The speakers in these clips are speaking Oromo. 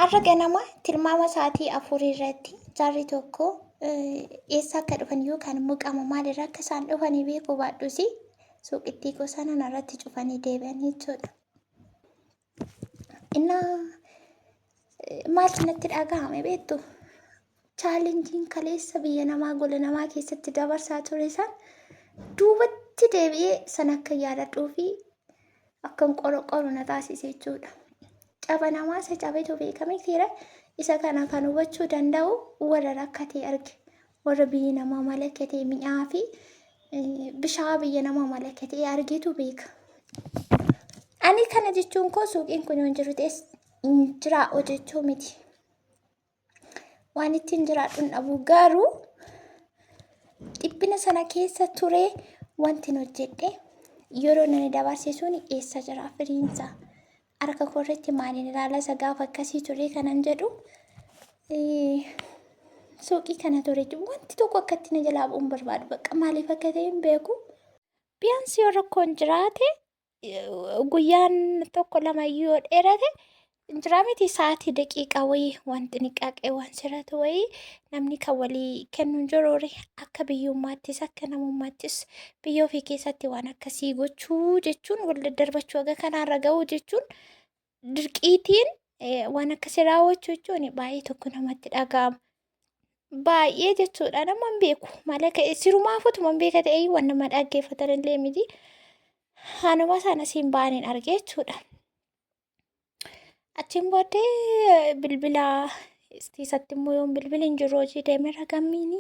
Har'a ganama tilmaama sa'aatii 4 irratti jaarri tokko eessa akka dhufan yookaan immoo qaama maalirraa akka isaan dhufanii beekuu baadhus suuqittii koo sana narratti cufanii deebi'an jechuudha. Innaa maaltu natti dhaga'ame beektu? Chaalenjiin kaleessa biyya namaa gola namaa keessatti dabarsaa ture san duubatti deebi'ee san akka yaadadhuu fi akkan qoroqoru na taasise jechuudha. Caba namaa isa cabetu beekame seera isa kana kan hubachuu danda'u warra rakkatee arge warra biyyi namaa malakatee mi'aa fi bishaa biyya namaa malakatee argetu beeka. Ani kana jechuun koo suuqiin kun yoo hin jiru ta'es hin jiraa'u jechuu miti. Waan ittiin jiraadhu hin dhabu garuu dhiphina sana keessa turee wanti hojjedhe yeroo nani dabarse sun eessa jira firiinsa harka koo irratti maaliin ilaala isa gaafa akkasii ture kanan jedhu suuqii kana ture wanti tokko akkatti na jalaa bu'uun barbaadu bakka maaliif akka ta'e hin beeku. Biyaansi yoo rakkoon jiraate guyyaan tokko lama yoo dheerate jiraa miti sa'aatii daqiiqaa wayii waan xiniqaaqee waan siratu wayii namni kan walii kennu hin jiruure akka biyyummaattis akka namummaattis biyya ofii keessatti waan akkasii gochuu jechuun wal daddarbachuu haga kanaarra ga'uu jechuun dirqiitiin waan akkasii raawwachuu jechuun baay'ee tokko namatti dhaga'ama. Baay'ee jechuudha nama hin beeku maal akka sirumaafutuma hin beeka ta'ee waan nama dhaggeeffatan illee miti. Anuma sana siin ba'aniin arge jechuudha. Achiin booddee bilbila isatti immoo yoon bilbili hin jiru hojii deemeera gammiini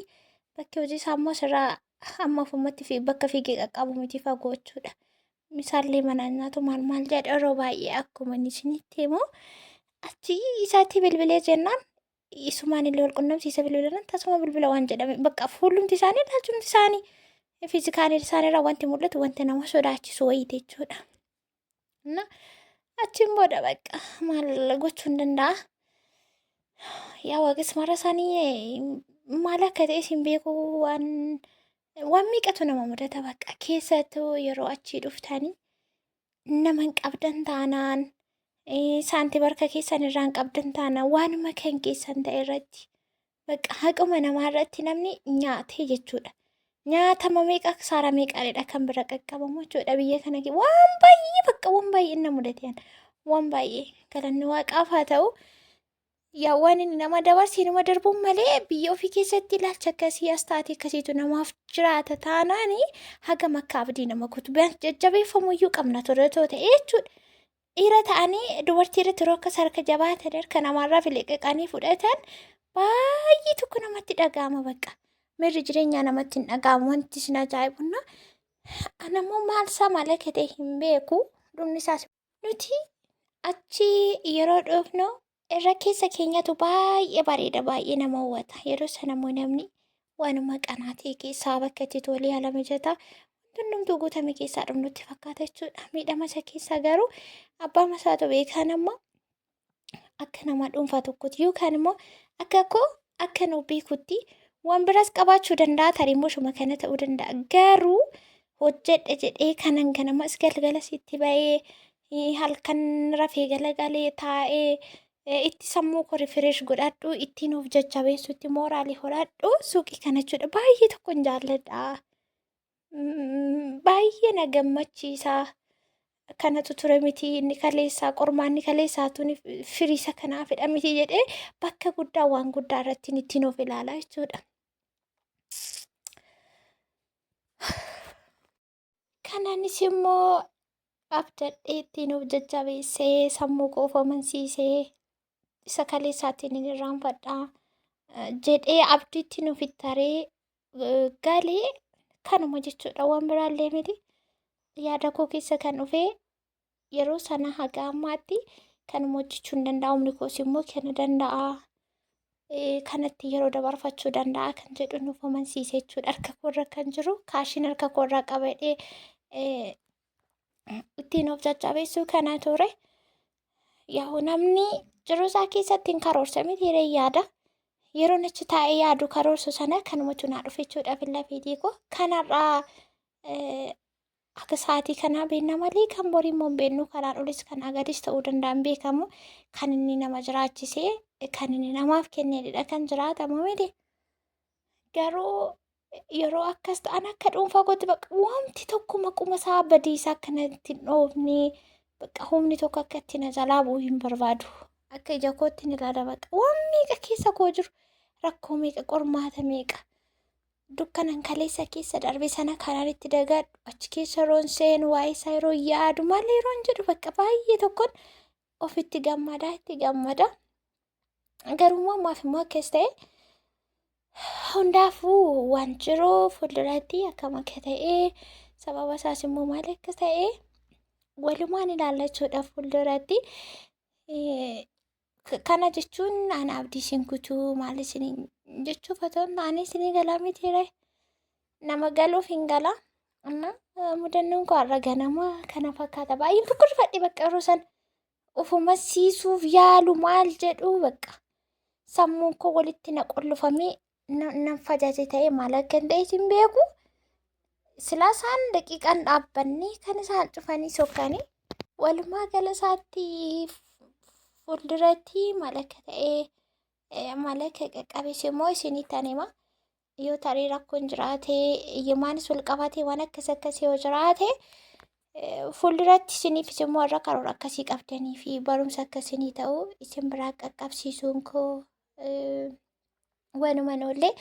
bakki hojii isaa immoo sirraa amma ofumatti fi bakka fiigee qaqqabu miti fagoo jechuudha. Misaallee manaan nyaatu maal maal jedha yeroo baay'ee akkuma inni isinitti himu achi isaatti bilbilee jennaan isumaan illee wal qunnamsiisa bilbilan tasuma bilbila waan jedhame bakka fuullumti isaanii ilaalchumti isaanii fiizikaalii isaaniirraa wanti mul'atu wanti nama sodaachisu wayiiti jechuudha. Na achiin booda bakka maal gochuu hin danda'a. Yaa waaqes mara isaanii maal akka ta'e isin beeku waan waan meeqatu nama mudata bakka keessattuu yeroo achii dhuftanii nama hin qabdan taanaan saantima harka keessan irraa hin qabdan taanaan waanuma kan keessan ta'e irratti bakka haquma namaa irratti namni nyaatee jechuudha. Nyaatama meeqa saara meeqaadha kan bira qaqqabamu jechuudha biyya kana waan baay'ee bakka waan baay'ee na mudate waan baay'ee galanni waaqaaf haa ta'u. Yaa waan inni nama dabarse nama darbuun malee biyya ofii keessatti ilaalcha akkasii as taatee akkasiitu namaaf jiraata taanaan hagam akka abdii nama kutu jajjabeeffamuu iyyuu qabna ture otoo ta'e jechuudha. Dhiira ta'anii dubartii irratti yeroo akkas harka jabaatan harka namaarraa fileqeqanii fudhatan baay'ee tokko namatti dhaga'ama bakka. Miirri jireenyaa namatti hin dhaga'amu wanti isin ajaa'ibunna. Anammoo maal isaa maal akka ta'e hin beeku dhumni isaas. Nuti achi yeroo dhufnu irra keessa keenyatu baay'ee bareeda baay'ee nama hawwata. Yeroo sana immoo namni waanuma qanaa ta'e keessaa bakka itti tolee haala mijataa wanti hundumtuu guutame keessaa dhumnutti fakkaata jechuudha. Miidhama isa keessaa garuu abbaa masaatu beekaan amma akka nama dhuunfaa tokkotti yookaan immoo akka koo akka nu beekutti waan biraas qabaachuu danda'a tarii immoo shuma kana ta'uu danda'a garuu hojjedhe jedhee kanan ganamas galgala sitti ba'ee halkan rafee galagalee taa'ee itti sammuu koo rifireesh godhadhu ittiin of jajjabeessu itti mooraalii horadhu suuqii kana jechuudha baay'ee tokkon jaalladha. Baay'ee na gammachiisa. Kanatu ture miti inni kaleessaa qormaanni kaleessaa tuni firiisa kanaafidha miti jedhee bakka guddaa waan guddaa irratti ittiin of ilaala jechuudha. Kanaanis immoo abdadhee ittiin of jajjabeessee sammuu koo of amansiisee isa kaleessaatiin hin irraanfadha jedhee abdiitti nuuf taree galee kanuma jechuudha waan biraallee miti yaada koo keessa kan dhufee yeroo sana haga ammaatti kanuma hojjechuu hin danda'a humni koos immoo kana danda'a kanatti yeroo dabarfachuu danda'a kan jedhu nuuf amansiise jechuudha harka koorra kan jiru kaashiin harka koorraa qabadhee ittiin of jajjabeessuu kana ture. Yaa'u namni jiruu isaa keessatti hin karoorsa miti hiree yaada. Yeroon achi taa'ee yaadu karoorsu sana kanumatu naa dhufe jechuudha filla fiitii koo. Kanarraa Akka sa'aatii kanaa beekna malee kan borii immoo hin beeknu. Kanaan olis kanaa gadis ta'uu danda'a hin beekamu. Kan inni nama jiraachisee kan inni namaaf kennedha kan jiraatamu miti. Garuu yeroo akkas ta'an akka dhuunfaa kootti bakka wanti tokko maquma isaa badiisaa akka natti hin dhoofne bakka humni tokko akka itti na jalaa bu'u hin barbaadu. Akka ija kootti ni ilaala bakka waan meeqa keessa koo jiru rakkoo meeqa qormaata meeqa dukkanan kaleessa keessa darbe sana kanaan itti dagadhu achi keessa yeroon seenu waa'ee isaa yeroo yaadu maal yeroon jedhu bakka baay'ee tokkoon ofitti gammadaa itti gammada. Garuu immoo ammaaf immoo akkas ta'e hundaafuu waan jiru fuulduratti akkam akka ta'e sababa isaas immoo maal akka ta'e walumaan ilaallachuudha fuulduratti. Kana jechuun ana abdii isin kutuu maal isin jechuuf otoo hin taane isinii galaa mitiire nama galuuf hin gala. Amma mudannoon koo har'a ganama kana fakkaata. Baay'een kukkurfadhe bakka yeroo sana. Ofuma siisuuf yaalu maal jedhu bakka sammuun koo walitti na qollofamee nan fajaje ta'e maal akka hin ta'e hin beeku. Silaa isaan daqiiqaan dhaabbannee kan isaan cufanii sokkanii walumaa gala isaatti fuulduratti maal akka ta'e maal akka qaqqabes immoo isinittan hima. Yoo tarii rakkoon jiraate hiyyumaanis wal qabatee waan akkas akkasii yoo jiraate fuulduratti isiniifis immoo warra karoora akkasii qabdanii fi barumsa akkasinii ta'u isin biraa qaqqabsiisuun koo waanuma noollee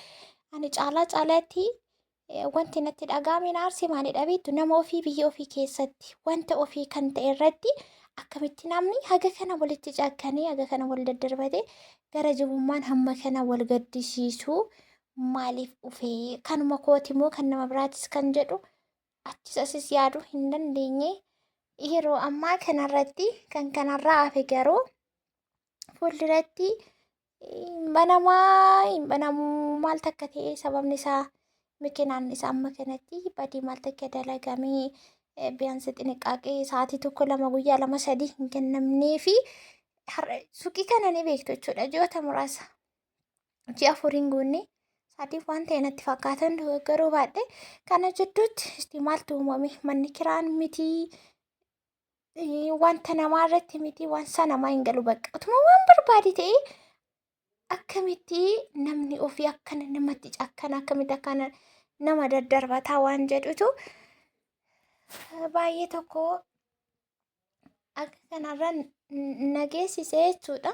ani caalaa caalaatti wanti natti dhaga'ame na aarse maalidha beektu nama ofii biyya ofii keessatti wanta ofii kan ta'e irratti akkamitti namni haga kana walitti cakkanee haga kana wal daddarbate gara jabummaan hamma kana wal gaddisiisu maaliif dhufee kanuma kooti moo kan nama biraatis kan jedhu achis asis yaaduu hin dandeenye yeroo ammaa kanarratti kan kanarraa hafe garuu fuulduratti hin banamaa hin banamuu maal takka ta'e sababni isaa mikinaan isaa amma kanatti badii maal takka dalagamee biyaansi xiniqqaaqee sa'aatii tokko lama guyyaa lama sadii hin kennamnee fi suuqii kana ni beektu jechuudha ji'oota muraasa ji'a afur hin guunne sadiif waan ta'e natti fakkaatan dogoggoruu baadhe kana jidduutti isti maaltu uumame manni kiraan mitii wanta namaa irratti miti waan isaa namaa hin galu bakka utuma waan barbaade ta'e akkamitti namni ofii akkana namatti cakkana akkamitti akkana nama daddarbataa waan jedhutu baay'ee tokko akka kanarra na geessise jechuudha.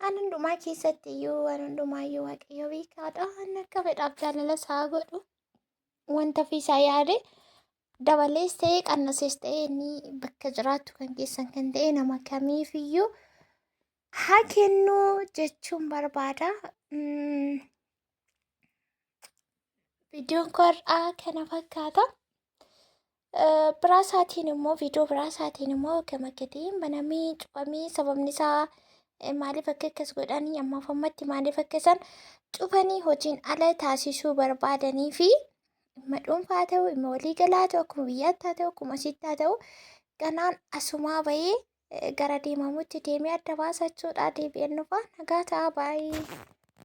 Waan hundumaa keessatti iyyuu waan hundumaa iyyuu Waaqayyo beekaadha. Waan akka fedhaaf jaalala isaa godhu wanta ofii isaa yaade dabalees ta'ee qannasees ta'ee inni bakka jiraattu kan keessan kan ta'e nama kamiifiyyuu haa kennu jechuun barbaada. Viidiyoon koo har'aa kana fakkaata. Biraa isaatiin immoo viidiyoo biraa isaatiin immoo akkam akka ta'e banamee cufamee sababni isaa maaliif akka akkas godhanii ammaaf ammatti maaliif akka isaan cufanii hojiin ala taasisuu barbaadanii fi dhimma dhuunfaa haa ta'u dhimma waliigalaa haa ta'u akkuma biyyaatti haa ta'u akkuma asitti haa ta'u ganaan asumaa bahee gara deemamutti deemee adda baasachuudha deebi'een dhufa nagaa ta'a baay'ee.